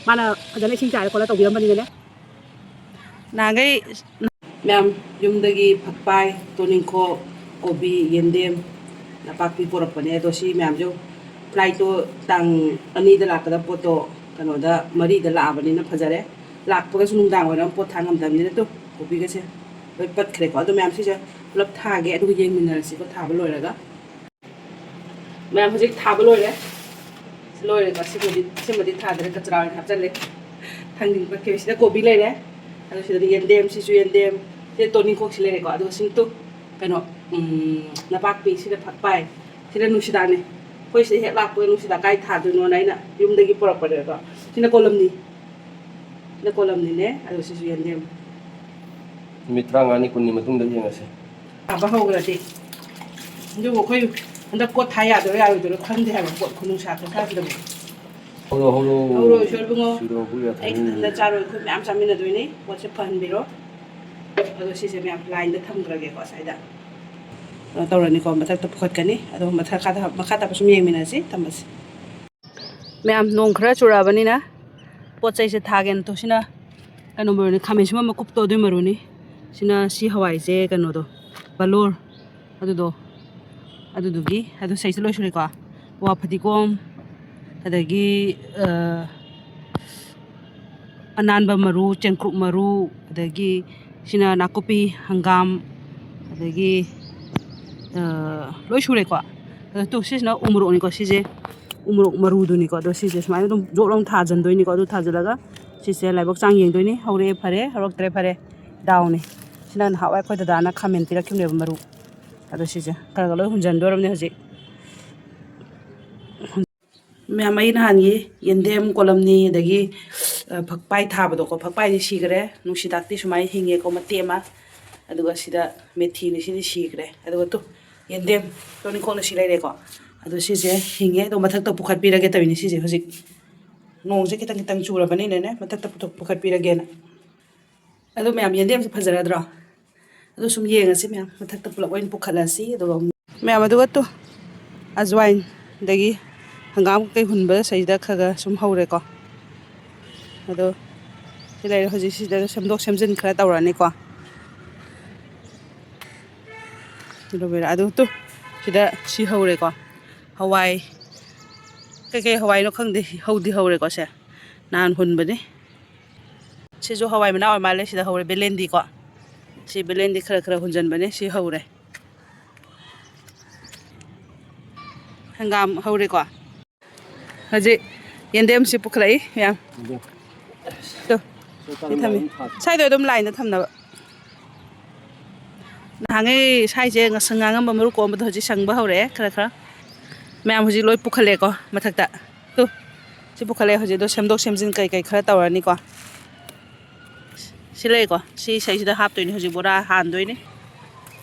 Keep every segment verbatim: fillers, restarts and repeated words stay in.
ꯃꯥꯅ ꯐꯖꯅ ꯏꯁꯤꯡ ꯆꯥꯏꯔ ꯈꯣꯠꯂ ꯇꯧꯕꯤꯔꯝꯕꯅꯤꯅꯅꯦ꯫ ꯅꯍꯥꯟꯈꯩ ꯃꯌꯥꯝ ꯌꯨꯝꯗꯒꯤ ꯐꯛꯄꯥꯏ, ꯇꯣꯅꯤꯡꯈꯣꯛ, ꯀꯣꯕꯤ, ꯌꯦꯟꯗꯦꯝ, ꯅꯄꯥꯛꯄꯤ ꯄꯣꯔꯛꯄꯅꯦ꯫ ꯑꯗꯣ ꯁꯤ ꯃꯌꯥꯝꯁꯨ ꯐ꯭ꯂꯥꯏꯠꯇꯣ ꯇꯥꯡ ꯑꯅꯤꯗ ꯂꯥꯛꯀꯗꯕ ꯄꯣꯠꯇꯣ ꯀꯩꯅꯣꯗ ꯃꯔꯤꯗ ꯂꯥꯛꯑꯕꯅꯤꯅ ꯐꯖꯔꯦ꯫ ꯂꯥꯛꯄꯒꯁꯨ ꯅꯨꯡꯗꯥꯡ ꯋꯥꯏꯔꯝ ꯄꯣꯠ ꯊꯥ ꯉꯝꯗꯕꯅꯤꯅ ꯇꯨ ꯀꯣꯕꯤꯒꯁꯦ ꯂꯣꯏ ꯄꯠꯈ꯭ꯔꯦꯀꯣ꯫ ꯑꯗꯣ ꯃꯌꯥꯝ ꯁꯤꯁꯦ ꯄꯨꯂꯞ ꯊꯥꯒꯦ, ꯑꯗꯨꯒ ꯌꯦꯡꯃꯤꯟꯅꯔꯁꯤꯀꯣ ꯊꯥꯕ ꯂꯣꯏꯔꯒ꯫ ꯃꯌꯥꯝ ꯍꯧꯖꯤꯛ ꯊꯥꯕ ꯂꯣꯏꯔꯦ꯫ ꯁꯤ ꯂꯣꯏꯔꯦꯀꯣ꯫ ꯁꯤꯃꯗꯤ, ꯁꯤꯃꯗꯤ ꯊꯥꯗ꯭ꯔꯦ, ꯀꯆꯔꯥ ꯑꯣꯏꯅ ꯍꯥꯞꯆꯜꯂꯦ꯫ ꯊꯥꯡꯖꯤꯡ ꯄꯠꯈꯤꯕ꯫ ꯁꯤꯗ ꯀꯣꯕꯤ ꯂꯩꯔꯦ꯫ ꯑꯗꯣ ꯁꯤꯗꯗꯤ ꯌꯦꯟꯗꯦꯝ, ꯁꯤꯁꯨ ꯌꯦꯟꯗꯦꯝ꯫ ꯁꯤꯗ ꯇꯣꯅꯤꯡꯈꯣꯛꯁꯤ ꯂꯩꯔꯦꯀꯣ꯫ ꯑꯗꯨꯒ ꯁꯤꯝꯇꯨ ꯀꯩꯅꯣ, ꯎꯝ, ꯅꯄꯥꯛꯄꯤ, ꯁꯤꯗ ꯐꯛꯄꯥꯏ, ꯁꯤꯗ ꯅꯨꯡꯁꯤꯗꯥꯛꯅꯦ꯫ ꯑꯩꯈꯣꯏ ꯁꯤꯗ ꯍꯦꯛ ꯂꯥꯛꯄꯒ ꯅꯨꯡꯁꯤꯗꯥꯛ ꯀꯥꯏ ꯊꯥꯗꯣꯏꯅꯣꯅ ꯑꯩꯅ ꯌꯨꯝꯗꯒꯤ ꯄꯨꯔꯛꯄꯅꯦꯕ꯫ ꯁꯤꯅ ꯀꯣꯂꯝꯅꯤ꯫ ꯁꯤꯅ ꯀꯣꯂꯝꯅꯤꯅꯦ꯫ ꯑꯗꯣ ꯁꯤꯁꯨ ꯌꯦꯟꯗꯦꯝ꯫ ꯅꯨꯃꯤꯠ ꯇꯔꯥꯃꯉꯥꯅꯤ, ꯀꯨꯟꯅꯤ ꯃꯇꯨꯡꯗ ꯌꯦꯡꯉꯁꯦ꯫ ꯊꯥꯕ ꯍꯧꯈ꯭ꯔꯗꯤ꯫ ꯑꯗꯨꯕꯨ ꯑꯩꯈꯣꯏ ꯍꯟꯗꯛ ꯄꯣꯠ ꯊꯥ ꯌꯥꯗꯣꯏꯔꯥ ꯌꯥꯔꯣꯏꯗꯣꯏꯔꯥ ꯈꯪꯗꯦ ꯍꯥꯏꯕ, ꯄꯣꯠ ꯈꯨꯅꯨꯡꯁꯥ ꯈꯨꯠꯁꯥꯁꯤꯗꯕꯨ꯫ ꯍꯧꯔꯣ, ꯍꯧꯔꯣ꯫ ꯍꯧꯔꯣ, ꯏꯁꯣꯔ ꯏꯕꯨꯡꯉꯣ꯫ ꯁꯨꯔꯣ, ꯍꯧꯔꯣ, ꯑꯩ ꯈꯛꯇ ꯆꯥꯔꯣꯏ, ꯑꯩꯈꯣꯏ ꯃꯌꯥꯝ ꯆꯥꯃꯤꯟꯅꯗꯣꯏꯅꯤ꯫ ꯄꯣꯠꯁꯦ ꯐꯍꯟꯕꯤꯔꯣ꯫ ꯑꯗꯣ ꯁꯤꯁꯦ ꯃꯌꯥꯝ ꯂꯥꯏꯟꯗ ꯊꯝꯈ꯭ꯔꯒꯦꯀꯣ ꯁ꯭ꯋꯥꯏꯗ꯫ ꯀꯩꯅꯣ ꯇꯧꯔꯅꯤꯀꯣ, ꯃꯊꯛꯇ ꯄꯨꯈꯠꯀꯅꯤ꯫ ꯑꯗꯣ ꯃꯊꯛ ꯃꯈꯥ ꯇꯥꯕ ꯁꯨꯝ ꯌꯦꯡꯃꯤꯟꯅꯁꯤ꯫ ꯊꯝꯃꯁꯤ꯫ ꯃꯌꯥꯝ ꯅꯣꯡ ꯈꯔ ꯆꯨꯔꯛꯑꯕꯅꯤꯅ ꯄꯣꯠ ꯆꯩꯁꯦ ꯊꯥꯒꯦꯅ ꯇꯧꯁꯤꯅ ꯀꯩꯅꯣ ꯃꯔꯨꯅꯤ, ꯈꯥꯃꯦꯟ ꯑꯁꯤꯟꯕ ꯃꯀꯨꯞꯇꯣ ꯑꯗꯨꯏ ꯃꯔꯨꯅꯤ꯫ ꯁꯤꯅ ꯁꯤ ꯍꯋꯥꯏꯁꯦ ꯀꯩꯅꯣꯗꯣ, ꯕꯂꯣꯔ ꯑꯗꯨꯗꯣ, ꯑꯗꯨꯗꯨꯒꯤ꯫ ꯑꯗꯨ ꯁꯤꯁꯦ ꯂꯣꯏ ꯁꯨꯔꯦꯀꯣ꯫ ꯄꯋꯥ ꯐꯗꯤꯒꯣꯝ, ꯑꯗꯒꯤ, ꯑ, ꯑꯅꯥꯟꯕ ꯃꯔꯨ, ꯆꯦꯡꯀ꯭ꯔꯨꯞ ꯃꯔꯨ, ꯑꯗꯒꯤ ꯁꯤꯅ ꯅꯥꯀꯨꯞꯄꯤ, ꯍꯪꯒꯥꯝ, ꯑꯗꯒꯤ, ꯑ, ꯂꯣꯏ ꯁꯨꯔꯦꯀꯣ꯫ ꯑꯗꯣ ꯇꯨ, ꯁꯤꯁꯤꯅ ꯎꯃꯣꯔꯣꯛꯅꯤꯀꯣ꯫ ꯁꯤꯁꯦ ꯎꯃꯣꯔꯣꯛ ꯃꯔꯨꯗꯨꯅꯤꯀꯣ꯫ ꯑꯗꯣ ꯁꯤꯁꯦ ꯁꯨꯃꯥꯏꯅ ꯑꯗꯨꯝ ꯖꯣꯞ ꯂꯥꯎꯅ ꯊꯥꯖꯟꯗꯣꯏꯅꯤꯀꯣ꯫ ꯑꯗꯨ ꯊꯥꯖꯜꯂꯒ ꯁꯤꯁꯦ ꯂꯥꯏꯕꯛ ꯆꯥꯡ ꯌꯦꯡꯗꯣꯏꯅꯤ꯫ ꯍꯧꯔꯛꯑꯦ ꯐꯔꯦ, ꯍꯧꯔꯛꯇ꯭ꯔꯦ ꯐꯔꯦ, ꯗꯥꯎꯅꯤ꯫ ꯁꯤꯅ ꯅꯍꯥꯟꯋꯥꯏ ꯑꯩꯈꯣꯏ ꯗꯗꯥꯅ ꯈꯥꯃꯦꯟ ꯄꯤꯔꯛꯈꯤꯕꯅꯦꯕ, ꯃꯔꯨ꯫ ꯑꯗꯣ ꯁꯤꯁꯦ ꯈꯔ ꯈꯔ ꯂꯣꯏ ꯍꯨꯟꯖꯟꯗꯣꯔꯕꯅꯦ ꯍꯧꯖꯤꯛ꯫ ꯃꯌꯥꯝ, ꯑꯩ ꯅꯍꯥꯟꯒꯤ ꯌꯦꯟꯗꯦꯝ ꯀꯣꯂꯝꯅꯤ, ꯑꯗꯒꯤ, ꯑ, ꯐꯛꯄꯥꯏ ꯊꯥꯕꯗꯣꯀꯣ, ꯐꯛꯄꯥꯏꯗꯤ ꯁꯤꯈ꯭ꯔꯦ, ꯅꯨꯡꯁꯤꯗꯥꯛꯇꯤ ꯁꯨꯃꯥꯏꯅ ꯍꯤꯡꯉꯦꯀꯣ, ꯃꯇꯦꯛ ꯑꯃ꯫ ꯑꯗꯨꯒ ꯁꯤꯗ ꯃꯦꯊꯤꯅꯤ, ꯁꯤꯗꯤ ꯁꯤꯈ꯭ꯔꯦ꯫ ꯑꯗꯨꯒ ꯇꯨ, ꯌꯦꯟꯗꯦꯝ ꯇꯣꯅꯤꯡꯈꯣꯛꯅ ꯁꯤ ꯂꯩꯔꯦꯀꯣ꯫ ꯑꯗꯣ ꯁꯤꯁꯦ ꯍꯤꯡꯉꯦ꯫ ꯑꯗꯣ ꯃꯊꯛꯇ ꯄꯨꯈꯠꯄꯤꯔꯒꯦ ꯇꯧꯔꯤꯅꯤ ꯁꯤꯁꯦ꯫ ꯍꯧꯖꯤꯛ ꯅꯣꯡꯁꯦ ꯈꯤꯇꯪ ꯈꯤꯇꯪ ꯆꯨꯔꯕꯅꯤꯅꯅꯦ, ꯃꯊꯛꯇ ꯄꯨꯊꯣꯛ-, ꯄꯨꯈꯠꯄꯤꯔꯒꯦꯅ꯫ ꯑꯗꯣ ꯃꯌꯥꯝ, ꯌꯦꯟꯗꯦꯝꯁꯦ ꯐꯖꯔꯗ꯭ꯔꯣ? ꯑꯗꯣ ꯁꯨꯝ ꯌꯦꯡꯉꯁꯤ ꯃꯌꯥꯝ, ꯃꯊꯛꯇ ꯄꯨꯂꯞ ꯑꯣꯏꯅ ꯄꯨꯈꯠꯂꯁꯤ꯫ ꯑꯗꯨꯒ ꯑꯃꯨꯛ ꯃꯌꯥꯝ, ꯑꯗꯨꯒ ꯇꯨ, ꯑꯖꯋꯥꯏꯟꯗꯒꯤ ꯍꯪꯒꯥꯝ ꯀꯩꯀꯩ ꯍꯨꯟꯕ ꯁꯤꯗ ꯈꯔ ꯈꯔ ꯁꯨꯝ ꯍꯧꯔꯦꯀꯣ꯫ ꯑꯗꯣ ꯁꯤ ꯂꯩꯔꯦ꯫ ꯍꯧꯖꯤꯛ ꯁꯤꯗ ꯁꯦꯝꯗꯣꯛ ꯁꯦꯝꯖꯤꯟ ꯈꯔ ꯇꯧꯔꯅꯤꯀꯣ꯫ ꯑꯗꯨ ꯂꯣꯏꯔꯦ꯫ ꯑꯗꯨ ꯇꯨ, ꯁꯤꯗ ꯁꯤ ꯍꯧꯔꯦꯀꯣ꯫ ꯍꯋꯥꯏ, ꯀꯩꯀꯩ ꯍꯋꯥꯏꯅꯣ ꯈꯪꯗꯦ, ꯍꯧꯗꯤ ꯍꯧꯔꯦꯀꯣ꯫ ꯁꯦ ꯅꯍꯥꯟ ꯍꯨꯟꯕꯅꯤ꯫ ꯁꯤꯁꯨ ꯍꯋꯥꯏ ꯃꯅꯥ ꯑꯣꯏ ꯃꯥꯜꯂꯦ꯫ ꯁꯤꯗ ꯍꯧꯔꯦ ꯕꯦꯂꯦꯟꯗꯤꯀꯣ꯫ ꯁꯤ ꯕꯦꯂꯦꯟꯗꯤ ꯈꯔ ꯈꯔ ꯍꯨꯟꯖꯟꯕꯅꯦ꯫ ꯁꯤ ꯍꯧꯔꯦ꯫ ꯍꯪꯒꯥꯝ ꯍꯧꯔꯦꯀꯣ꯫ ꯍꯧꯖꯤꯛ ꯌꯦꯟꯗꯦꯝꯁꯤ ꯄꯨꯈꯠꯂꯛꯏ ꯃꯌꯥꯝ꯫ ꯇꯨ, ꯁꯤ ꯊꯝꯃꯤ꯫ ꯁ꯭ꯋꯥꯏꯗ ꯑꯗꯨꯝ ꯂꯥꯏꯟꯗ ꯊꯝꯅꯕ꯫ ꯅꯍꯥꯟꯉꯩ ꯁ꯭ꯋꯥꯏꯁꯦ ꯉꯁꯪ ꯉꯥꯡꯉꯝꯕ ꯃꯔꯨ ꯀꯣꯛꯑꯝꯕꯗꯣ ꯍꯧꯖꯤꯛ ꯁꯪꯕ ꯍꯧꯔꯛꯑꯦ ꯈꯔ ꯈꯔ꯫ ꯃꯌꯥꯝ ꯍꯧꯖꯤꯛ ꯂꯣꯏ ꯄꯨꯈꯠꯂꯦꯀꯣ ꯃꯊꯛꯇ꯫ ꯇꯨ, ꯁꯤ ꯄꯨꯈꯠꯂꯦ꯫ ꯍꯧꯖꯤꯛ ꯑꯗꯣ ꯁꯦꯝꯗꯣꯛ ꯁꯦꯝꯖꯤꯟ ꯀꯩ ꯀꯩ ꯈꯔ ꯇꯧꯔꯅꯤꯀꯣ꯫ ꯁꯤ ꯂꯩꯀꯣ꯫ ꯁꯤ ꯏꯁꯩꯁꯤꯗ ꯍꯥꯞꯇꯣꯏꯅꯤ꯫ ꯍꯧꯖꯤꯛ ꯕꯣꯔꯥ ꯍꯥꯟꯗꯣꯏꯅꯤ꯫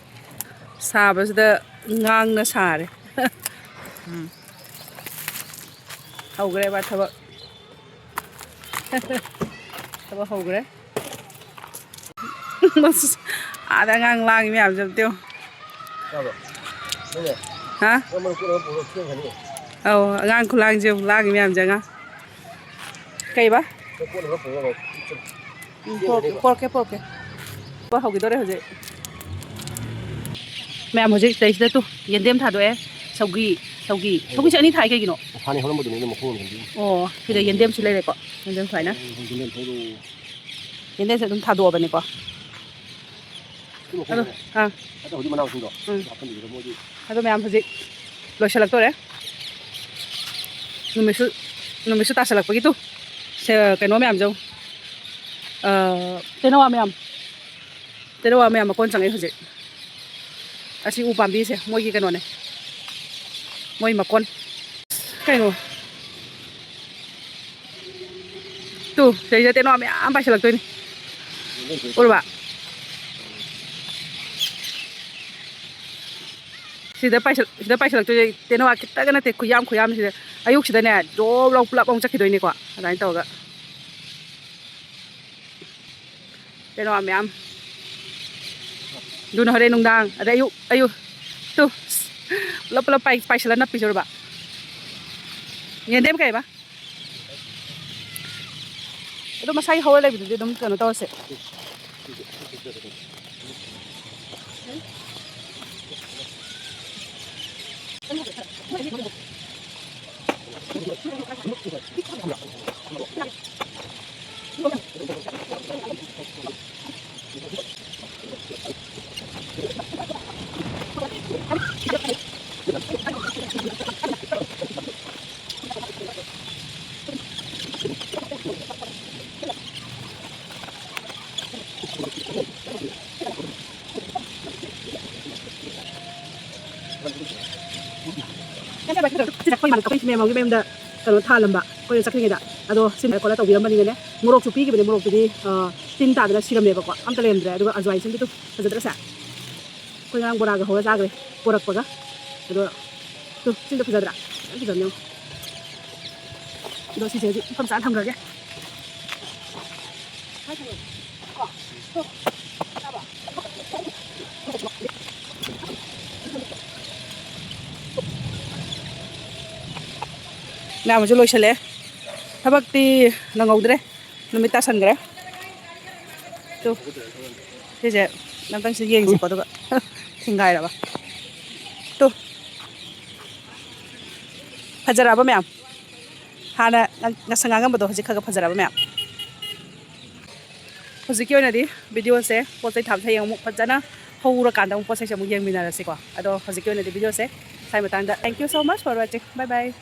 ꯁꯥꯕꯁꯤꯗ ꯉꯥꯡꯅ ꯁꯥꯔꯦ꯫ ꯎꯝ꯫ ꯍꯧꯈ꯭ꯔꯦꯕ ꯊꯕꯛ꯫ ꯊꯕꯛ ꯍꯧꯈ꯭ꯔꯦ꯫ ꯑꯥꯗ ꯑꯉꯥꯡ ꯂꯥꯡꯉꯤ ꯃꯌꯥꯝꯁꯦ ꯑꯝꯇ ꯌꯦꯡꯉꯨ꯫ ꯇꯥꯕ꯭ꯔꯣ? ꯅꯪꯅꯦ? ꯍꯥ? ꯅꯪ ꯃꯔꯨꯞ ꯄꯨꯔꯒ ꯄꯨꯔꯒ ꯊꯦꯡꯒꯅꯤ꯫ ꯑꯧ, ꯑꯉꯥꯡ ꯈꯨꯂꯥꯡꯁꯦ ꯌꯦꯡꯉꯨ, ꯂꯥꯡꯉꯤ ꯃꯌꯥꯝꯁꯦ ꯑꯉꯥꯡ꯫ ꯀꯩꯕ? ꯅꯪ ꯄꯣꯠ ꯑꯃ ꯄꯨꯔꯒ ꯎꯝ, ꯄꯣꯔꯛꯀꯦ, ꯊꯦꯡꯒꯅꯦꯕ꯫ ꯄꯣꯔꯛꯀꯦ, ꯄꯣꯔꯛꯀꯦ꯫ ꯄꯣꯠ ꯍꯧꯈꯤꯗꯣꯔꯦ ꯍꯧꯖꯤꯛ꯫ ꯃꯌꯥꯝ ꯍꯧꯖꯤꯛ ꯁꯤꯗꯩꯁꯤꯗ ꯇꯨ, ꯌꯦꯟꯗꯦꯝ ꯊꯥꯗꯣꯛꯑꯦ, ꯁꯧꯒꯤ, ꯁꯧꯒꯤ꯫ ꯁꯧꯒꯤꯁꯦ ꯑꯅꯤ ꯊꯥꯏ ꯀꯩꯒꯤꯅꯣ? ꯍꯥꯟꯅꯩ ꯍꯧꯔꯝꯕꯗꯨꯅꯦ ꯑꯗꯨꯝ ꯃꯈꯣꯡ ꯑꯗꯨꯝ꯫ ꯑꯣ, ꯁꯤꯗ ꯌꯦꯟꯗꯦꯝꯁꯨ ꯂꯩꯔꯦꯀꯣ꯫ ꯌꯦꯟꯗꯦꯝ ꯁꯨꯃꯥꯏꯅ꯫ ꯌꯦꯟꯗꯦꯝ ꯊꯧꯔꯣ꯫ ꯌꯦꯟꯗꯦꯝꯁꯦ ꯑꯗꯨꯝ ꯊꯥꯗꯣꯛꯑꯕꯅꯤꯀꯣ꯫ ꯁꯤ ꯑꯗꯣ, ꯃꯈꯣꯡꯗꯅꯦ꯫ ꯑꯥ꯫ ꯑꯗꯣ ꯍꯧꯖꯤꯛ ꯃꯅꯥ ꯃꯁꯤꯡꯗꯣ ꯎꯝ꯫ ꯍꯥꯞꯐꯜꯂꯤꯗꯨꯗ ꯃꯣꯏꯗꯤ꯫ ꯑꯗꯣ ꯃꯌꯥꯝ ꯍꯧꯖꯤꯛ ꯂꯣꯏꯁꯤꯜꯂꯛꯇꯣꯔꯦ꯫ ꯅꯨꯃꯤꯠꯁꯨ, ꯅꯨꯃꯤꯠꯁꯨ ꯇꯥꯁꯤꯜꯂꯛꯄꯒꯤ ꯇꯨ꯫ ꯁꯦ, ꯀꯩꯅꯣ ꯃꯌꯥꯝꯁꯦ ꯌꯦꯡꯉꯨ꯫ ꯑꯥ, ꯇꯦꯅꯋꯥ ꯃꯌꯥꯝ꯫ ꯇꯦꯅꯋꯥ ꯃꯌꯥꯝ ꯃꯀꯣꯟ ꯆꯪꯉꯛꯑꯦ ꯍꯧꯖꯤꯛ꯫ ꯑꯁꯤ ꯎ ꯄꯥꯝꯕꯤꯁꯦ ꯃꯣꯏꯒꯤ ꯀꯩꯅꯣꯅꯦ꯫ ꯃꯣꯏ ꯃꯀꯣꯟ꯫ ꯀꯩꯅꯣ? ꯇꯨ, ꯁꯤꯗꯩꯁꯤꯗ ꯇꯦꯅꯋꯥ ꯃꯌꯥꯝ ꯄꯥꯏꯁꯤꯜꯂꯛꯇꯣꯏꯅꯤ꯫ ꯎꯔꯕ? ꯁꯤꯗ ꯄꯥꯏꯁꯤꯜ-, ꯁꯤꯗ ꯄꯥꯏꯁꯤꯜꯂꯛꯇꯣꯏꯁꯦ ꯇꯦꯅꯋꯥ ꯈꯤꯇꯒ ꯅꯠꯇꯦ, ꯈꯨꯌꯥꯝ ꯈꯨꯌꯥꯝꯁꯤꯗ꯫ ꯑꯌꯨꯛꯁꯤꯗꯅꯦ, ꯖꯣꯞ ꯂꯥꯎ ꯄꯨꯂꯞ ꯑꯃꯨꯛ ꯆꯠꯈꯤꯗꯣꯏꯅꯤꯀꯣ, ꯑꯗꯨꯃꯥꯏꯅ ꯇꯧꯔꯒ꯫ ꯇꯦꯅꯋꯥ ꯃꯌꯥꯝ꯫ ꯑꯗꯨꯅ ꯍꯣꯔꯦꯟ ꯅꯨꯡꯗꯥꯡ, ꯑꯗꯩ ꯑꯌꯨꯛ, ꯑꯌꯨꯛ꯫ ꯇꯨ, ꯄꯨꯂꯞ ꯄꯨꯂꯞ ꯄꯥꯏ-, ꯄꯥꯏꯁꯤꯜꯂ ꯅꯞꯄꯤꯁꯦ ꯎꯔꯕ? ꯌꯦꯟꯗꯦꯝ ꯀꯩꯕ? ꯑꯗꯣ ꯃꯁꯥꯒꯤ ꯍꯧꯔ ꯂꯩꯕꯗꯨꯗꯤ ꯑꯗꯨꯝ ꯀꯩꯅꯣ ꯇꯧꯔꯁꯦ꯫ ꯁꯤꯗ ꯑꯩꯈꯣꯏ ꯏꯃꯥꯟꯅꯕ ꯑꯩꯈꯣꯏ ꯃꯦꯝ ꯑꯃꯒꯤ ꯃꯌꯨꯝꯗ ꯀꯩꯅꯣ ꯊꯥꯍꯜꯂꯝꯕ, ꯑꯩꯈꯣꯏꯅ ꯆꯠꯈ꯭ꯔꯤꯉꯩꯗ꯫ ꯑꯗꯣ ꯁꯤꯟꯕ ꯈꯣꯠꯂ ꯇꯧꯕꯤꯔꯝꯕꯅꯤꯅꯅꯦ, ꯃꯣꯔꯣꯛꯁꯨ ꯄꯤꯈꯤꯕꯅꯦ, ꯃꯣꯔꯣꯛꯇꯨꯗꯤ, ꯑ, ꯇꯤꯟ ꯇꯥꯗꯅ ꯁꯤꯔꯝꯃꯦꯕꯀꯣ, ꯑꯝꯇ ꯂꯩꯔꯝꯗ꯭ꯔꯦ꯫ ꯑꯗꯨꯒ ꯑꯖꯋꯥꯏꯟ ꯁꯤꯡꯗꯨ ꯐꯖꯗ꯭ꯔꯁꯦ? ꯑꯩꯈꯣꯏ ꯉꯔꯥꯡ ꯕꯣꯔꯥꯒ ꯍꯧꯔ ꯆꯥꯈ꯭ꯔꯦ ꯄꯣꯔꯛꯄꯒ꯫ ꯑꯗꯣ ꯇꯨ, ꯁꯤꯡꯗꯣ ꯐꯖꯗ꯭ꯔꯥ? ꯌꯥꯝ ꯐꯖꯕꯅꯦ ꯌꯦꯡꯉꯣ꯫ ꯑꯗꯣ ꯁꯤꯁꯦ ꯍꯧꯖꯤꯛ ꯃꯐꯝ ꯆꯥꯅ ꯊꯝꯈ꯭ꯔꯒꯦ꯫ ꯃꯌꯥꯝ ꯑꯃꯁꯨ ꯂꯣꯏꯁꯜꯂꯦ꯫ ꯊꯕꯛꯇꯤ ꯅꯪꯍꯧꯗ꯭ꯔꯦ꯫ ꯅꯨꯃꯤꯠ ꯇꯥꯁꯟꯈ꯭ꯔꯦ꯫ ꯇꯨ, ꯁꯤꯁꯦ ꯑꯝꯇꯪ ꯁꯤ ꯌꯦꯡꯁꯤꯀꯣ, ꯑꯗꯨꯒ ꯊꯤꯡꯒꯥꯏꯔꯕ꯫ ꯇꯨ, ꯐꯖꯔꯕ ꯃꯌꯥꯝ? ꯍꯥꯟꯅ ꯉ-, ꯉꯁꯪ ꯉꯥꯡꯉꯝꯕꯗꯣ ꯍꯧꯖꯤꯛ ꯈꯔ ꯈꯔ ꯐꯖꯔꯕ ꯃꯌꯥꯝ? ꯍꯧꯖꯤꯛꯀꯤ ꯑꯣꯏꯅꯗꯤ ꯚꯤꯗꯤꯑꯣꯁꯦ, ꯄꯣꯠ ꯆꯩ ꯊꯥꯕꯁꯦ ꯍꯌꯦꯡ ꯑꯃꯨꯛ ꯐꯖꯅ ꯍꯧꯔꯀꯥꯟꯗ ꯑꯃꯨꯛ ꯄꯣꯠ ꯆꯩꯁꯦ ꯑꯃꯨꯛ ꯌꯦꯡꯃꯤꯟꯅꯔꯁꯤꯀꯣ꯫ ꯑꯗꯣ ꯍꯧꯖꯤꯛꯀꯤ ꯑꯣꯏꯅꯗꯤ ꯚꯤꯗꯤꯑꯣꯁꯦ ꯁ꯭ꯋꯥꯏ ꯃꯇꯥꯡꯗ, thank you so much for watching, bye bye꯫